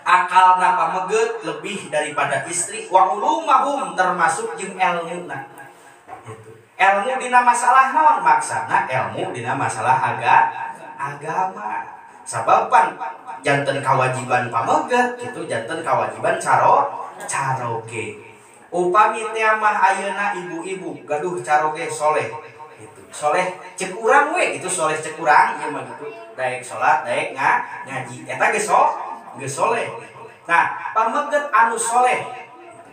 Akalna pameget lebih daripada istri wa ulumahum termasuk jeung elmuna. Gitu. Elmu dina masalah naon maksana elmu dina masalah agama. Sabab pan janten kawajiban pameget kitu janten kawajiban caroge. Upami teh mah ayeuna ibu-ibu gaduh caroge soleh gitu. Soleh cek urang we gitu soleh cek urang ieu mah gitu. Daek salat daek ngaji eta geus geus soleh. Nah, pameget anu soleh.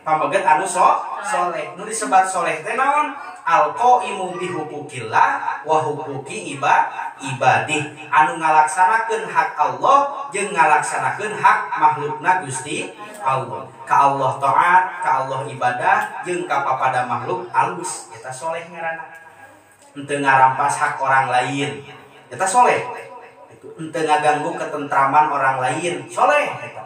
Pameget anu soleh. Nu disebat soleh teh naon? Al-qaimu bi huquqillah wa huquqi ibadih. Anu ngalaksanakeun hak Allah jeung ngalaksanakeun hak makhlukna Gusti Allah. Ka Allah taat, ka Allah ibadah jeung ka papada makhluk alus. Eta soleh ngaranna. Henteu ngarampas hak orang lain. Eta soleh. Ente ngaganggu ketentraman orang lain soleh eta.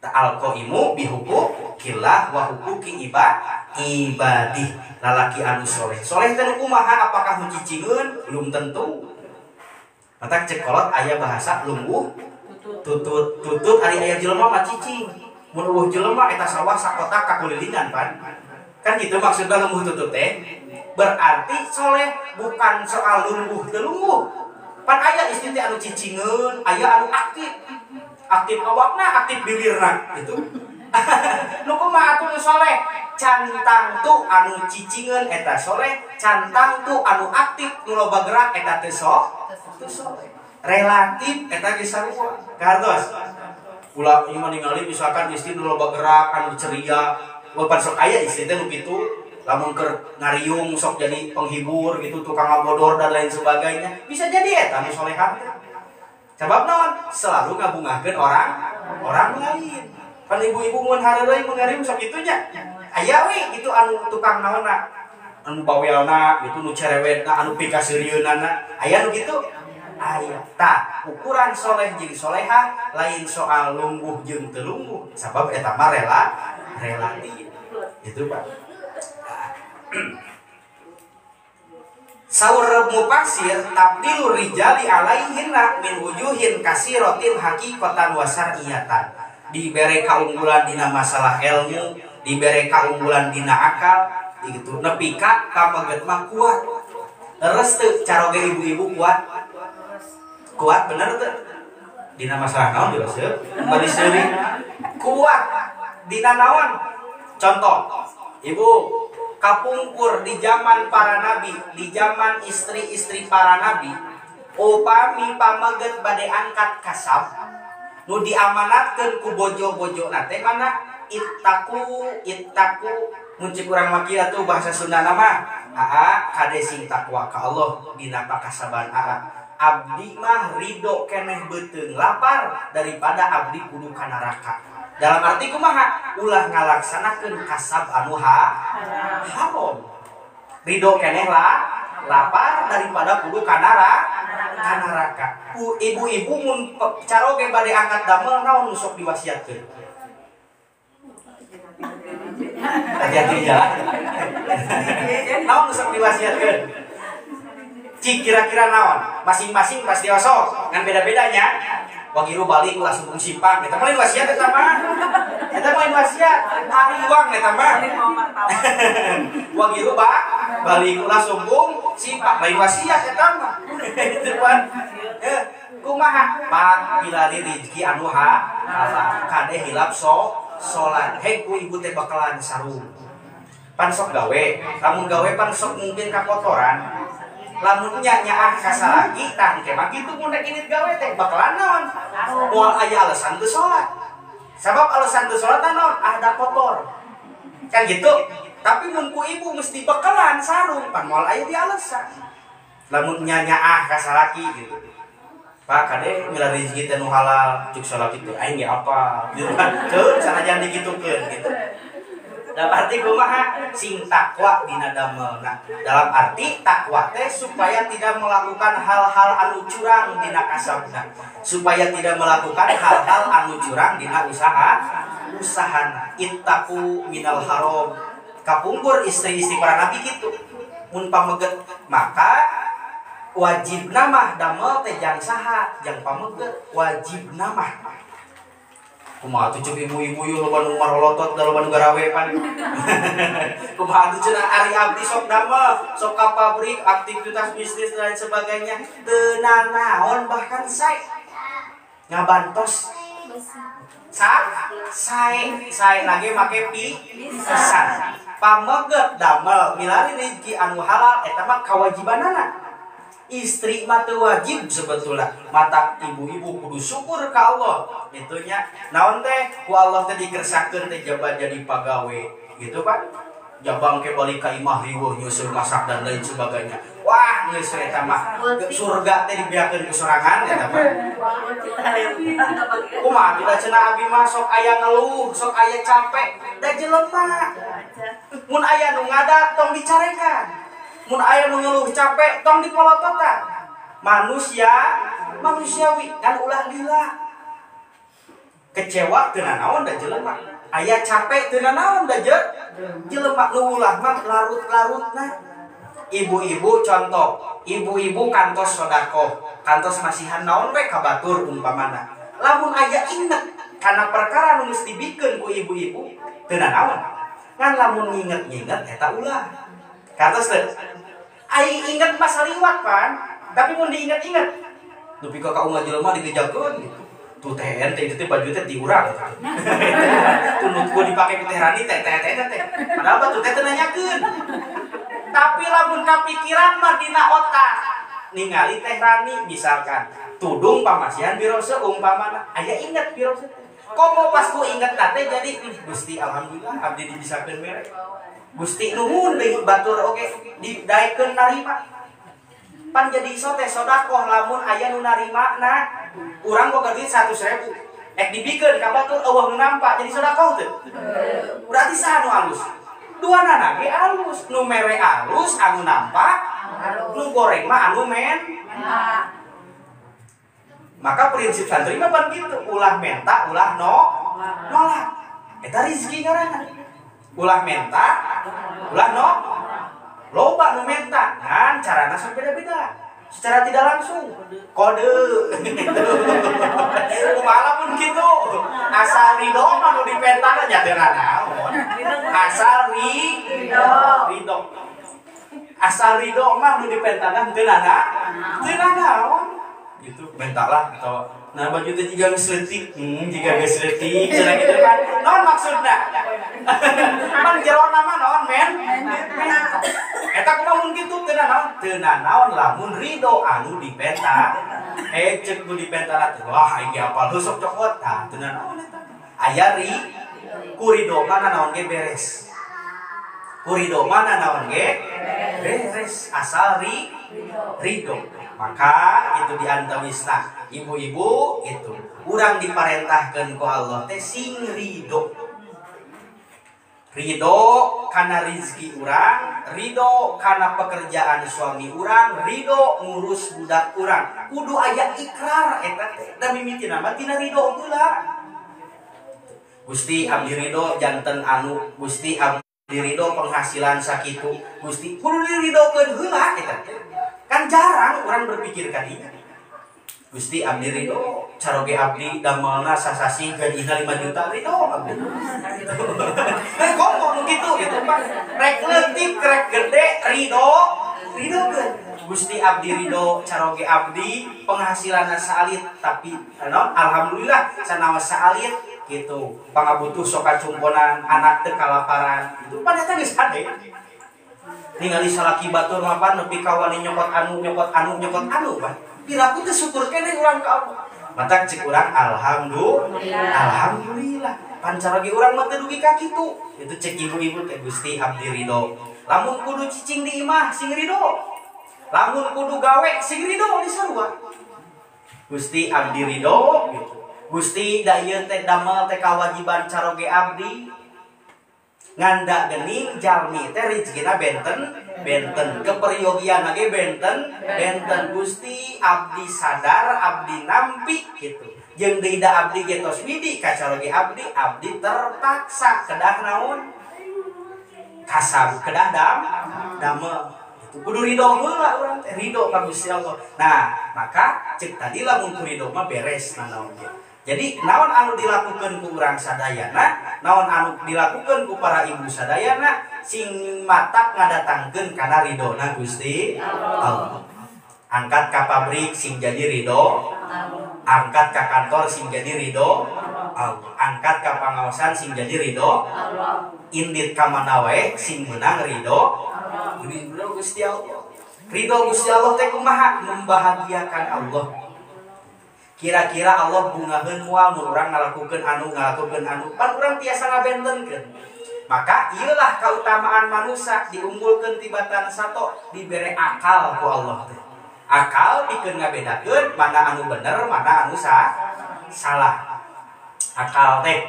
Al-qaimu bi huquqillah wa huquqi ibadih. Lalaki anu soleh. Soleh teh kumaha? Apakah nu cicingeun? Belum tentu. Matak cek kolot aya bahasa lungguh tutut. Tutut ari aya jelema mah cicing. Mun eueuh jelema eta sawah sakotak kakulilingan pan. Kan gitu maksudna lungguh tutut teh. Berarti soleh bukan soal lungguh teu lungguh. Pan aya istri teh anu cicingeun, aya anu aktif. Aktif awakna, aktif bibirna gitu. Nu kumaha atuh nu soleh? Cantang tu anu cicingeun eta soleh, cantang tu anu aktif nu loba gerak eta teu soleh. Relatif eta geus sarua. Kahartos. Ulah ieu mah ningali misalkan istri nu loba gerak anu ceria, pan sok aya istri teh nu kitu. Lamun keur ngariung sok jadi penghibur gitu, tukang ngabodor dan lain sebagainya. Bisa jadi eta nu solehah. Sabab naon? Selalu ngabungahkeun orang lain. Pan ibu-ibu mun hareureuy mun ngariung sok kitu nya. Aya we gitu anu tukang naonna, anu bawelna gitu, nu cerewetna, anu pikaseurieunana. Aya nu kitu? Aya. Tah, ukuran soleh jeung solehah lain soal lungguh jeung teu lungguh. Sabab eta mah relatif. Gitu, Pak. Saur mufasir tabdilu rijali alaihinna min wujuhin kasiratin haqiqatan wa syar'iyatan. Dibere kaunggulan dina masalah ilmu, dibere kaunggulan dina akal, gitu. Nepi ka pameget mah kuat. Leres teu caroge ibu-ibu kuat? Kuat bener teu? Dina masalah naon diresep? Bari seuri. Kuat dina naon? Contoh, ibu kapungkur di zaman para nabi, di zaman istri-istri para nabi, upami pameget bade angkat kasab, nu diamanatkeun ku bojo-bojo na teh mana ittaku Mun cik urang mah kieu atuh bahasa Sunda mah, aa kade sing takwa ka Allah dina pakasaban aa. Abdi mah ridho keneh beuteung lapar daripada abdi kudu ka neraka. Dalam arti kumaha? Ulah ngalaksanakeun kasab anu haram. Ridho keneh lah lapar daripada kudu ka neraka. Ibu-ibu mun caroge bade angkat damel naon nu sok diwasiatkeun? Hati-hati di jalan. Naon nu sok diwasiatkeun? Cik kira-kira naon? Masing-masing pasti osok, ngan beda-bedanya. Wagiru balik ulah sumbung simpang, eta mah lain wasiat eta mah. Eta mah lain wasiat, ari uang eta mah. Wagiru balik ulah sumbung simpang, lain wasiat eta mah. Itu pan. Kumaha? Pak milari rezeki anu halal. Kade hilap salat. Hei ku ibu teh bakalan sarung. Pan sok gawe, lamun gawe pan sok mungkin kakotoran. Lamun nya nyaah kasalaki tah engke mah kitu mun rek init gawe teh bakalan naon? Moal aya alasan teu salat. Sabab alasan teu salat naon? Ada kotor. Kan gitu. Tapi mun ku ibu mesti bakalan sarung pan moal aya di alasan. Lamun nya nyaah kasalaki gitu. Pak kade milari rezeki teh nu halal cuk salaki teh aing ge apa? Gitu kan. Keun sanajan dikitukeun gitu. Dalam arti kumaha sing takwa dina damelna. Dalam arti takwa teh supaya tidak melakukan hal-hal anu curang dina kasabna, supaya tidak melakukan hal-hal anu curang dina usahana. Ittaqu minal haram. Kapungkur istri-istri para nabi kitu. Mun pameget maka wajib mah damel teh jang saha, jang pameget wajib mah. Kumaha tuh cek ibu-ibu yeuh loba nu marolotot da loba nu garawe pan. Kumaha tuh cenah ari abdi sok damel, sok ka pabrik, aktivitas bisnis dan lain sebagainya. Teu nanaon bahkan sae ngabantos. Sae sae lagi make pisan. Pameget damel milari rezeki anu halal eta mah kawajibanana. Istri mah teu wajib sebetulnya. Mata ibu-ibu kudu syukur ka Allah. Itunya naon teh ku Allah teh dikersakeun teh jaba jadi pagawe gitu Pak. Jabang ke balik ka imah riweuh nyusul masak dan lain sebagainya. Wah, geus eta mah surga teh dibeakeun ku sorangan eta mah. Kumaha tidak cenah abi mah sok aya ngeluh, sok aya capek, da jelema. Mun aya nu ngadat tong dicarekan. Mun aya nu ngeluh capek tong dipolototan. Manusia manusiawi kan ulah lila. Kecewa teu nanaon da jelema. Aya capek teu nanaon da jelema nu ulah mah larut-larutna. Ibu-ibu contoh, ibu-ibu kantos sodakoh, kantos masihan naon we ka batur umpamana. Lamun aya inget kana perkara nu geus dibikeun ku ibu-ibu teu nanaon. Ngan lamun nginget-nginget eta ulah. Kantos teu? Ai inget mah saliwat pan, tapi mun diinget-inget nepi ka kaunga jelema digejakeun gitu. Tuh teh ente itu teh baju teh diurang. Tunut gua dipake ku teh Rani teh teh teh teh. Padahal batu teh teu nanyakeun. Tapi lamun kapikiran mah dina otak. Ningali teh Rani misalkan tudung pamasihan birose umpamana aya inget birose. Komo pas ku inget teh jadi Gusti alhamdulillah abdi dibisakeun mere. Gusti nuhun deui batur oge didaekeun narima. Pan jadi iso teh sodakoh lamun aya nu narima na urang boga duit 100.000 ek dibikeun ka batur eueuh nu nampa jadi sodakoh teu. Berarti saha nu alus? Duanana ge alus, nu mere alus anu nampa, nu goreng mah anu men. Maka prinsip santri mah pan kitu, ulah menta, ulah nolak. Eta rezeki ngaranna. Ulah menta, ulah loba nu menta, kan carana sok beda-beda. Secara tidak langsung kode gitu. Kumaha pun gitu. Asal ridho mah nu dipentana nya teu nanaon. Asal ridho. Asal ridho mah nu dipentana teu nanaon. Gitu, mentalah atau nah baju teh jiga geus leutik, jiga geus leutik cenah gitu kan. Naon maksudna? Man jerona mah naon men? Eta kumaha mun kitu teu nanaon? Teu nanaon lamun ridho anu dipenta. Cek nu dipenta teh wah aing ge apal heuh sok cokot. Tah teu nanaon eta. Aya ri ku ridho mah nanaon ge beres. Ku ridho mana naon ge beres asal ridho. Maka itu diantawisna ibu-ibu itu urang diparentahkeun ku Allah teh sing ridho. Ridho kana rizki urang, ridho kana pekerjaan suami urang, ridho ngurus budak urang. Kudu aya ikrar eta teh. Da mimitina mah tina ridho heula. Gusti abdi ridho janten anu, Gusti abdi ridho penghasilan sakitu, Gusti kudu diridhokeun heula eta teh. Kan jarang urang berpikir ka dinya. Gusti abdi ridho caroge abdi damelna sasasi gajina 5 juta ridho abdi. Eh komo nu kitu gitu Pak. Rek leutik rek gede ridho ridhokeun. Gusti abdi ridho caroge abdi penghasilanna saalit tapi naon alhamdulillah sanaos saalit gitu. Pangabutuh sok kacumponan anak teu kalaparan itu pan eta geus hade. Ningali salaki batur mah pan nepi ka wani nyokot anu nyokot anu nyokot anu pan. Piraku teh syukur keneh urang ka Allah. Matak cek urang alhamdulillah. Alhamdulillah. Pan caroge urang mah teu dugi ka kitu. Itu cek ibu-ibu teh Gusti abdi ridho. Lamun kudu cicing di imah sing ridho. Lamun kudu gawe sing ridho di sarua. Gusti abdi ridho gitu. Gusti da ieu teh damel teh kawajiban caroge abdi. Nganda gening jalmi teh rezekina benten benten keperyogian lagi benten benten. Gusti abdi sadar abdi nampi gitu jeung deui da abdi ge tos widi ka caroge abdi abdi terpaksa kedah naon kasab kedah damel itu kudu ridho heula urang teh ridho ka Gusti Allah. Nah maka cek tadi lamun ku ridho mah beres nanaon ge. Jadi naon anu dilakukan ku urang sadayana, naon anu dilakukan ku para ibu sadayana sing matak ngadatangkeun kana ridhona Gusti Allah. Angkat ka pabrik sing jadi ridho, angkat ka kantor sing jadi ridho Allah, angkat ka pangaosan sing jadi ridho, indit ka mana wae sing meunang ridho, ridho Gusti Allah. Ridho Gusti Allah teh kumaha? Membahagiakan Allah. Kira-kira Allah bungaheun moal mun urang ngalakukeun anu ngalakukeun anu pan urang tiasa ngabentenkeun. Maka ieulah kautamaan manusia diunggulkeun tibatan sato dibere akal ku Allah teh. Akal pikeun ngabedakeun mana anu bener mana anu salah. Akal teh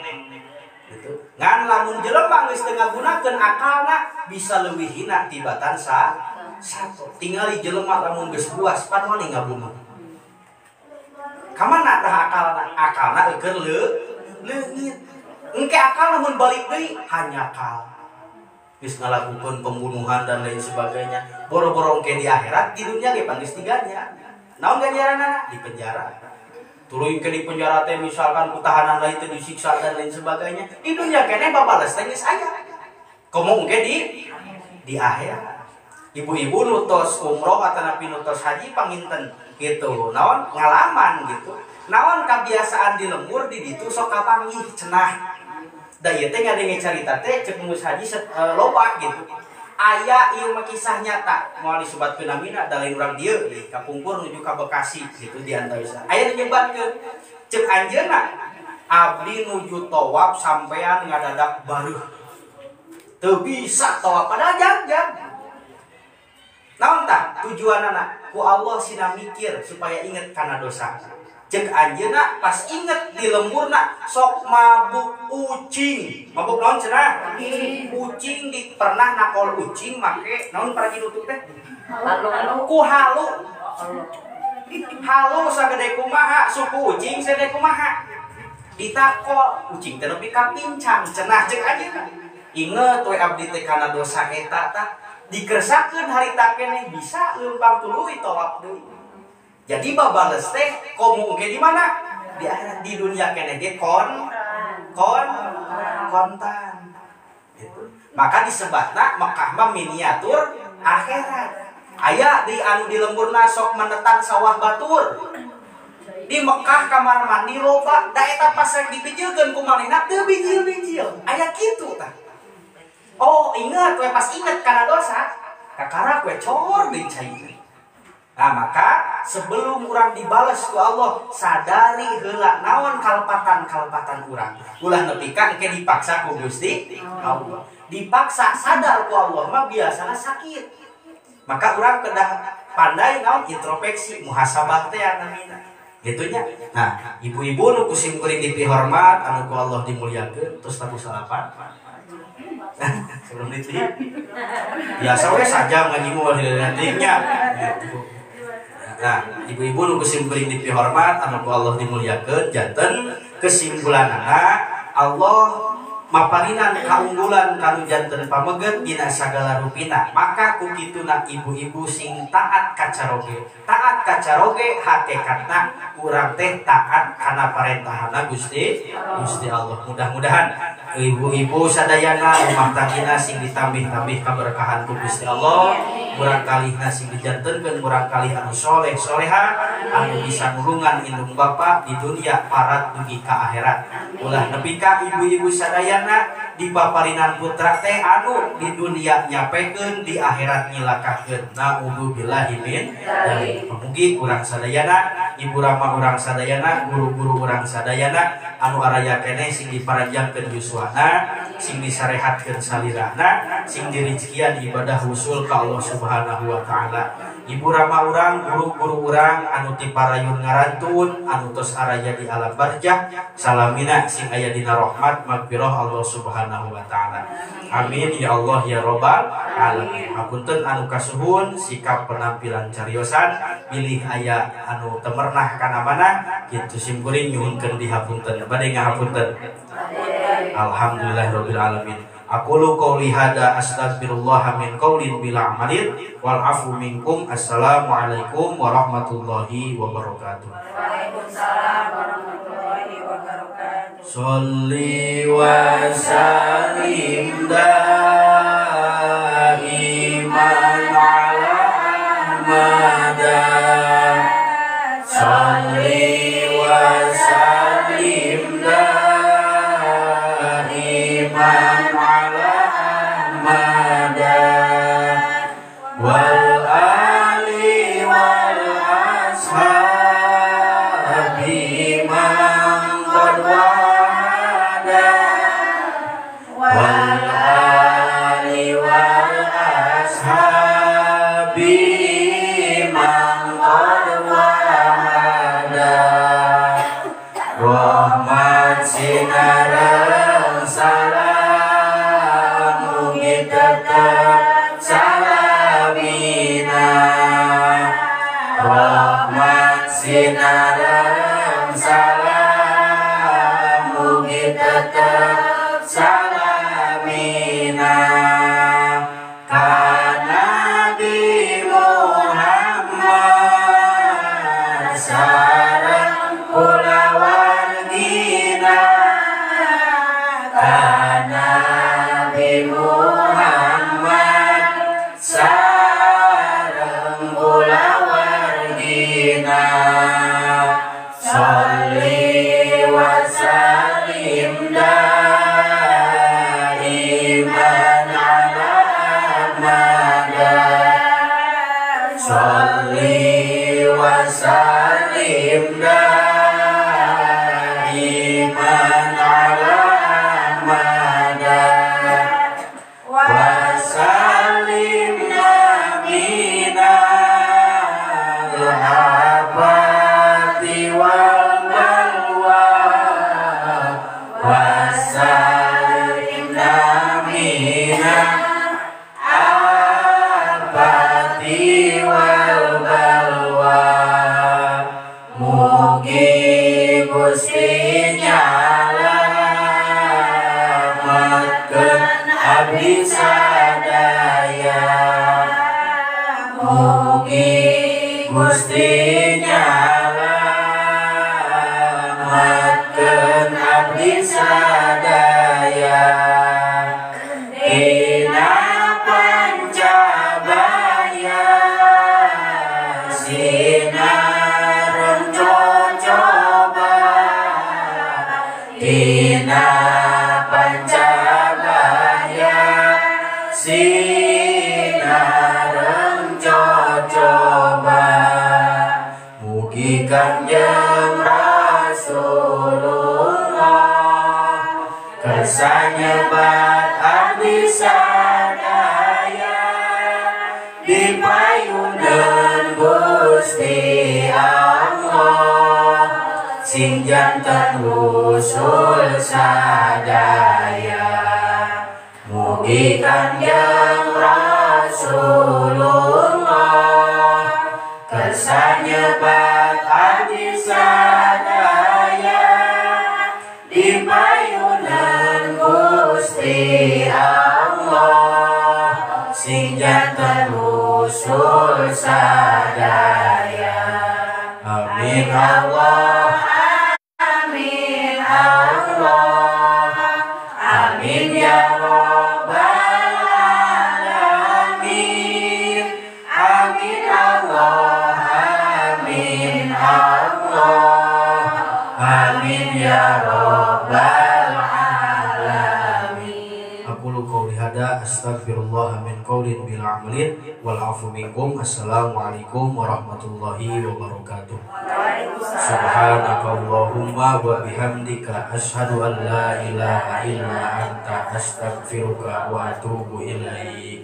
gitu. Ngan lamun jelema geus teu ngagunakeun akalna bisa leuwih hina tibatan sato. Tingali jelema lamun geus puas pan wani ngabunuh. Kamana tah akalna? Akalna eukeun leungit. Engke akal lamun balik deui hanya akal. Geus ngalakukeun pembunuhan dan lain sebagainya. Boro-boro engke di akhirat di dunia ge pan geus diganya. Naon ganjaranana? Di penjara. Tuluy engke di penjara teh misalkan ku tahanan lain teh disiksa dan lain sebagainya. Di dunia keneh babales teh geus aya. Komo engke di akhirat. Ibu-ibu nutos umroh atanapi nutos haji panginten gitu, naon ngalaman gitu, naon kebiasaan di lembur di ditu sok kapanggih cenah. Da ieu teh ngadenge carita teh cek geus haji loba gitu. Aya ieu mah kisah nyata, moal disebatkeun namina da lain urang dieu deui kapungkur nuju ka Bekasi gitu di antawisna. Aya nu nyebatkeun cek anjeunna abdi nuju tawaf sampean ngadadak bareuh. Teu bisa tawaf padahal jang-jang. Naon tah tujuanana ku Allah sina mikir supaya inget kana dosa. Cek anjeunna pas inget di lemburna sok mabuk ucing. Mabuk naon cenah? Ucing di pernah nakol ucing make naon paragi nutup teh? Ku halu. Halu sagede kumaha, suku ucing sagede kumaha. Ditakol ucing teh nepi ka pincang cenah cek anjeunna. Inget we abdi teh kana dosa eta tah. Dikersakeun harita keneh bisa leumpang tuluy tawaf deui. Jadi babales teh komo engke di mana? Di akhirat, di dunia keneh ge kontan. Gitu. Maka disebatna Mekah mah miniatur akhirat. Aya di anu di lemburna sok menetan sawah batur. Di Mekah kamar mandi loba, da eta pas rek dipijilkeun ku manehna teu bijil-bijil. Aya kitu tah. Oh inget, we pas inget karena dosa, kakara we cor deui cai. Nah maka sebelum urang dibales ku Allah, sadari heula naon kalepatan-kalepatan urang. Ulah nepi ka engke dipaksa ku Gusti Allah. Dipaksa sadar ku Allah mah biasana sakit. Maka urang kedah pandai naon introspeksi muhasabah teh namina. Gitu nya. Nah, ibu-ibu nu ku sim kuring dipihormat anu ku Allah dimuliakeun terus tabuh salapan. Sebelum ditih. Biasa we saja ngaji mah nya. Gitu. Nah, ibu-ibu nu ku sim kuring dipihormat anu ku Allah dimuliakeun janten kesimpulanana Allah maparinan kaunggulan kanu janten pameget dina sagala rupina. Maka ku kituna ibu-ibu sing taat kacaroge. Taat kacaroge hakikatna urang teh taat kana parentahana Gusti Gusti Allah. Mudah-mudahan ibu-ibu sadayana rumah tanggina sing ditambih-tambih kaberkahan ku Gusti Allah. Murang kalihna sing dijantenkeun murang kalih anu soleh soleha anu bisa nulungan indung bapa di dunia parat dugi ka akhirat. Ulah nepi ka ibu-ibu sadayana dipaparinan putra teh anu di dunia nyapekeun di akhirat nyilakakeun. Naudzubillahi min dzalik. Mugi urang sadayana, ibu rama urang sadayana, guru-guru urang sadayana anu araya keneh sing diparanjangkeun yuswana, sing disarehatkeun salirana, sing dirizkian ibadah wusul ka Allah Subhanahu wa taala. Ibu rama urang, guru-guru urang anu ti parayun ngarantun, anu tos araya di alam barjah, salamina sing aya dina rahmat magfirah Allah Subhanahu wa taala. Amin ya Allah ya robbal alamin. Hapunten anu kasuhun sikap penampilan cariosan bilih aya anu temernah kana mana kitu sim kuring nyuhunkeun dihapunten. Bade ngahapunten. Alhamdulillahirabbil alamin. Aqulu qouli hada astaghfirullah min qaulin bila amalin wal afu minkum. Assalamualaikum warahmatullahi wabarakatuh. Waalaikumsalam warahmatullahi wabarakatuh. Sholli wa sallim daiman ala Ahmad. Sholli wa sallim daiman ala Ahmad wal ali wal ashabi man qad wahada wal ali wal ashabi man qad wahada. Rahmat sinareng salam mugi tetep salamina. Rahmat sinareng salam mugi tetep salamina. Ka Nabi Muhammad sareng kulawargina. Ka Nabi Muhammad sareng kulawargina. Sholli wa sallim daiman ala Ahmad. Sholli wa sallim daiman ala Ahmad. Wa sallimna minal afati wal balwa. Wa sallimna minal afati wal balwa. Mugi Gusti nyalametkeun abdi sadaya. Mugi Gusti nyalametkeun abdi sadaya. Dina pancabaya sinareng cocoba. Dina pancabaya sinareng cocoba. Mugi Kanjeng Rasulullah kersa nyebat abdi sadaya di payunan Gusti Allah sing janten usul sadaya mugi Kanjeng Rasulullah kersa nyebat abdi sadaya di payunan Gusti Allah sing janten usul sadaya. Amin Allah, amin Allah, amin ya Rabbal alamin. Amin Allah, amin Allah, amin ya Rabbal alamin. Aqulu qouli hada astaghfirullah min qaulin bila amalin wal afu minkum. Assalamualaikum warahmatullahi wabarakatuh. Subhanakallahumma wa bihamdika asyhadu an la ilaha illa anta astaghfiruka wa atubu ilaik.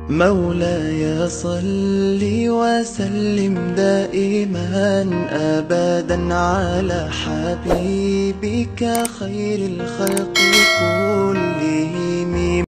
مولاي صل وسلم دائما أبدا على حبيبك خير الخلق كلهم.